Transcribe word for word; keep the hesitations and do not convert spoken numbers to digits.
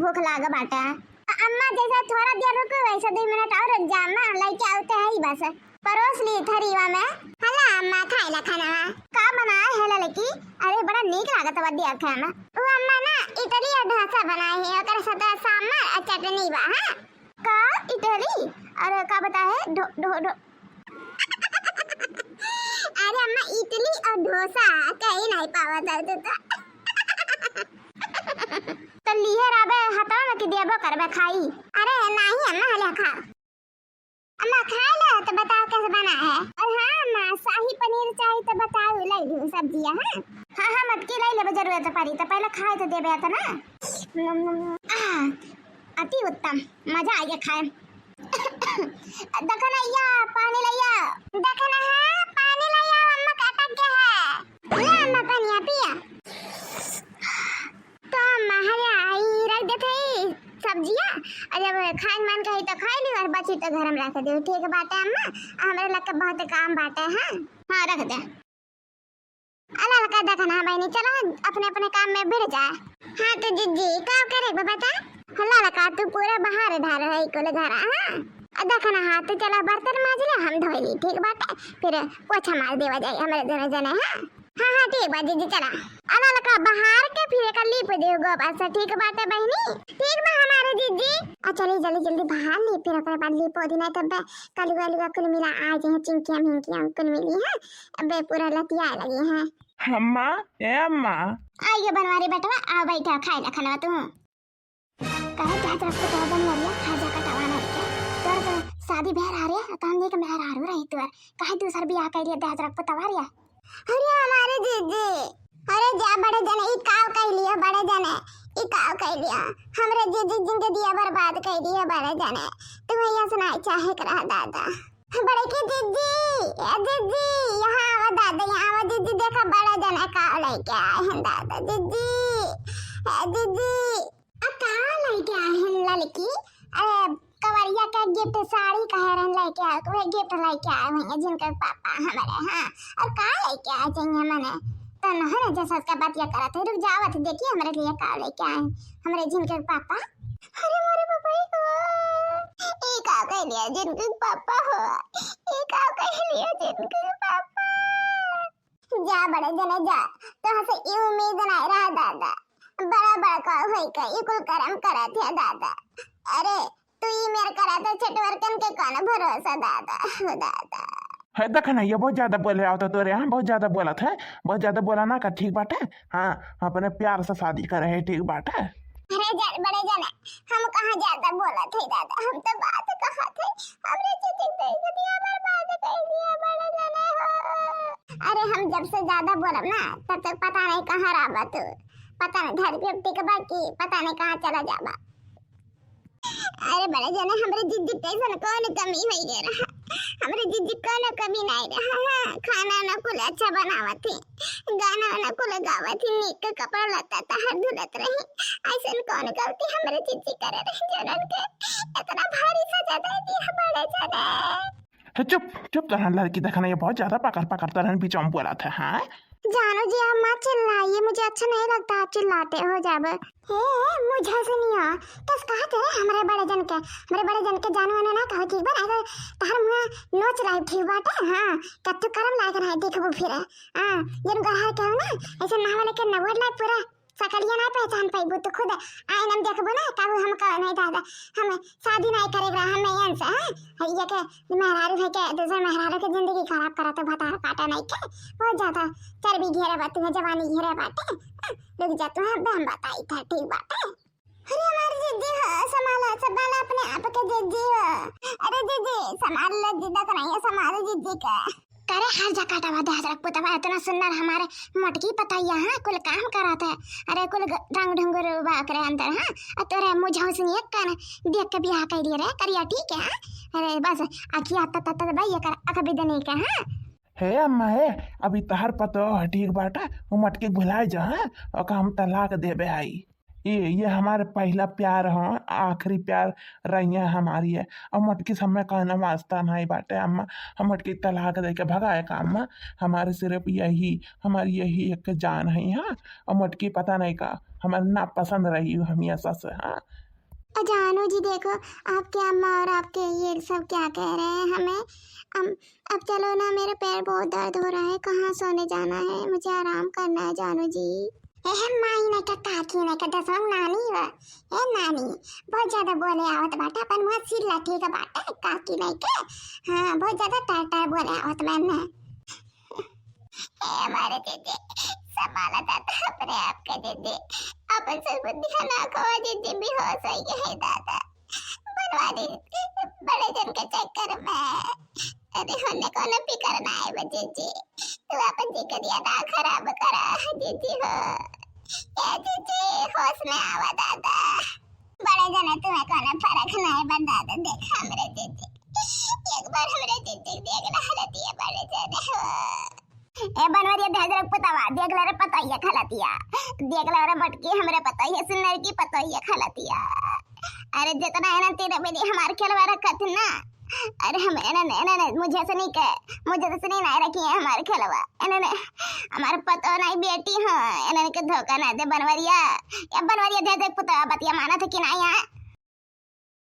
भूख लाग बाटे। अ-, अम्मा, जैसे थोड़ा देर रुक, वैसे दुइ मिनट और रुक जा अम्मा, लइके आवत ही बस। परोस ली थरीवा में। हला अम्मा, खाइला खाना। का बनाए है ललकी? अरे, बड़ा नीक लागत बा दिया खाए में। उ अम्मा ना इडली और डोसा बनाए है, ओकर साथ सांभर और चटनी बा, हाँ। का इडली? और का बताए? ढो-, ढो-, ढो-, अरे अम्मा, इडली और डोसा कहीं नहीं पावत है तू तो। तो लिहे रहबे हथवा में कि देबो करबे खाई? अरे नहीं अम्मा, हले खा। अम्मा, खा लो तो बताओ कैसे बना है। और हाँ अम्मा, शाही पनीर चाही तो बताओ, ले लूँ सब्जिया, हाँ? हाँ, हाँ, मटकी ले लेबे, जरूरत पड़ी तो पहले खाए तो देबे तो ना। आह, अति उत्तम, मजा आ गया खाए। देखना या, पानी लैया। देखना है, पानी लैया, अम्मा का अटक गया है। ले अम्मा, पानी पिया। तो अम्मा, हरे आई रख देते ही सब्जिया, और जब खाए मन कही तो खाए ली, और बची तो घर में रख दे। ठीक बाटे अम्मा, हमरे लग के बहुत काम बाटे। हाँ, हाँ, रख दे। अला लका, देखना बहनी, चलो अपने अपने काम में भिड़ जाए। हाँ तो जिज्जी, का करे बा बता? ललका, तू पूरा बहार धार है कुल घर, हाँ? आ देखना, हाँ, तू चला बर्तन माज ले, हम धोई ली, ठीक बाटे? फिर पोछा मार देवा जाए हमरे दोनों जने, हाँ? हाँ, हाँ, ठीक बा जिज्जी, चला। अला लका, बहार के फिर एकर लीप देउ गोबर से, ठीक बाटे बहनी? ठीक बा हमारे जिज्जी। आ चली जल्दी जल्दी बहार ली, फिर ओकरे बाद लीपो दी, नहीं तब कलुआ लुआ कुल मिला आ जाए, चिंकिया मिंकिया कुल मिली है, अबे पूरा लतियाए लगी है। अम्मा, ए अम्मा। आइए बनवारी बेटवा, आओ बैठा, खाए ला खाना तू। कहे क्या तरफ से तो बनवारिया, खा जा कटावा ना क्या? तोर तो शादी ब्याह आ रहा, तो हम देख मेहरारू रही तोर। काहे दूसर बियाह कर लिया, दहेज रख पतवारिया? अरे हमारे जीजी, अरे जा बड़े जने, ई काव कह लिया बड़े जने, ई काव कह लिया? हमरे जीजी जिंदगी दिया बर्बाद कर दिया बड़े जने। तुम्हें यह सुनाई चाहे के रहा दादा। बड़े की जीजी, ए जीजी, यहाँ आवा दादा, यहाँ आवा जीजी, देखा बड़े जने काव लेके आए हैं दादा, जीजी, ए जीजी। आ का लेके आए हैं ललकी? अरे कवरिया के गिफ्ट साड़ी कहे रहन लेके आए, वह गिफ्ट लेके आए हुए हैं जिनके पापा हमारे, हाँ। और का लेके आए चाहिए मने? तो नहीं ना जैसा उसका बतिया करत है, रुक जावत है, देखिए हमरे लिए का लेके आए हैं हमरे जिनके पापा। अरे मोरे पापा ही को, ई का कह लिया जिनके पापा हो, ई का कह लिया जिनके पापा। जा बड़े जने जा, तोहसे ई उम्मीद नाई रहा दादा। बड़ा बड़का होई के ई कुल करम करत है दादा। अरे तू ई मेर करत है, छटवरकन के कौन भरोसा दादा, हो दादा। है देख ना, ये बहुत ज्यादा बोले आवता तोरे यहाँ, बहुत ज्यादा बोलत है, बहुत ज्यादा बोला ना कर, ठीक बाटे? हाँ, अपने प्यार से शादी करे है, ठीक बाटे? अरे जान बड़े जने, हम कहाँ ज्यादा बोलत है दादा, हम तो बात कहत है। हमरे जीजी के तो इज्जतिया बर्बाद कर दिया बड़े जने हो। अरे हम जब से ज्यादा बोलब ना, तब तक पता नहीं कहाँ रहबा तू, पता नहीं धरती पे टिकबा की पता नहीं कहाँ चला जाबा। अरे बड़े जने, हमरे जीजी के ऐसन कौन कमी होई गए रहा? हमरे जीजी कौन कमी नहीं रहा। हाँ, खाना ना कुल अच्छा बनावत है, गाना वाना कुल गावत ही, नीक के कपड़ा लत्ता तहर धुलत रही। ऐसन कौन गलती हमरे जीजी करे रही, जनन के इतना भारी सजा दे दी बड़े जने? हे चुप, चुप तरहन लड़की, देखना ये बहुत ज्यादा पकड़ पकड़ तरहन बीच में बोला था, हाँ? जानो जी, आप मत चिल्लाइए, मुझे अच्छा नहीं लगता आप चिल्लाते हो जब। हे, मुझे सुनिया, कस कहा थे हमरे बड़े जन के, हमरे बड़े जन के जानो ना ना कहो, ठीक बा, अगर तहर मुँह नोच लाई, ठीक बाटे, हाँ, कत्तू करम लायक रहे, देखबो फिर। हाँ, जिन गहर के हो ना, ऐसे नहवा लेके नवोड लाई पूरा सकलिया ना पहचान पाइबू, तू खुद आईना में देखबू ना, कहबू हम का नहीं दादा, हम शादी नहीं करे रहा, हम यन से, हाँ, ये के मेहरारू है के, दूसरे मेहरारू के जिंदगी खराब करत है, भतार काटा नहीं के, बहुत ज्यादा चर्बी घेरे बा, तुम्हें जवानी घेरे बाटे, हाँ, रुक जा, तुम्हें अबे हम बताई था, ठीक बाटे। अरे हमार जीजी हो, संभाला, संभाला अपने आप के जीजी हो। अरे जीजी, संभाल ले जीजा के नहीं, संभाल जीजी के। करे हर जगह टवा दे हजरक पुतवा, इतना सुंदर हमारे मोटकी पतैया, हाँ, कुल काम करत है। अरे कुल ग-, रंग ढंग रूबा ओकरे अंदर, हाँ, और तोरे मुझौसनी एक कान देख के बियाह कर दिए रे, करिया ठीक है, हाँ? अरे बस अखिया तत तत भाई एकर अख बिदनी के, हाँ? हे अम्मा हे, अभी तहर पतो है ठीक बाटा, वो मटकी भुलाए जा, हाँ? ओका हम तलाक देबे आई। ये ये हमारे पहिला प्यार ह, आखिरी प्यार रहिया हमारी है। अब मोटकी से हमें कहना वास्ता नाहीं बाटे अम्मा, हम मोटकी तलाक दे के भगाए का अम्मा। हमारे सिर्फ यही, हमारी यही एक जान है। हाँ, अब मोटकी पता नहीं का हमारे ना पसंद रही हमेशा से। हाँ, अ जानू जी, देखो, आपके अम्मा और आपके ये सब क्या कह रहे हैं हमें। अब अब चलो ना, मेरे पैर बहुत दर्द हो रहा है, कहाँ सोने जाना है, मुझे आराम करना है जानू जी। ए माई नहीं का काकी नहीं का दसवा नानी बा। ए नानी, बहुत ज्यादा बोले आवत बाटा, अपन मुँह सिर लाठी का बाटा, काकी नहीं के। हाँ, बहुत ज्यादा टार टार बोले आवत मैंने। ए हमारे दीदी, संभाला दादा अपने आप के दीदी, अपन सब बुद्धि ना खो दीदी, बेहोश हो गए है दादा। बनवारी बड़े जन के चक्कर में। अरे होने कोनो फिकर ना है बा जीजी, तू अपन जिक्र याद खराब करा जीजी हो। ए जीजी, होश में आवा दादा। बड़े जने तुम्हें कोनो फर्क ना है बा दादा, देख हमरे जीजी, एक बार हमरे जीजी देख ला हालतिया बड़े जने हो। ए बनवरिया, देख रे पुतवा, देख ले रे पतोहिया खलतिया, देख ले रे मटकी हमरे पतोहिया, सुनर की पतोहिया खलतिया। अरे जितना है ना तेरे मेरी हमार खेलवा रखत ना, अरे हम एने ने, एने ने, मुझे से नहीं कहे, मुझे से नहीं ना रखी है हमार खेलवा, एने ने हमार पतो नहीं बेटी हो, एने के धोखा ना दे बनवरिया। ए बनवरिया, दे देख पुतवा बतिया मानत है कि नहीं है?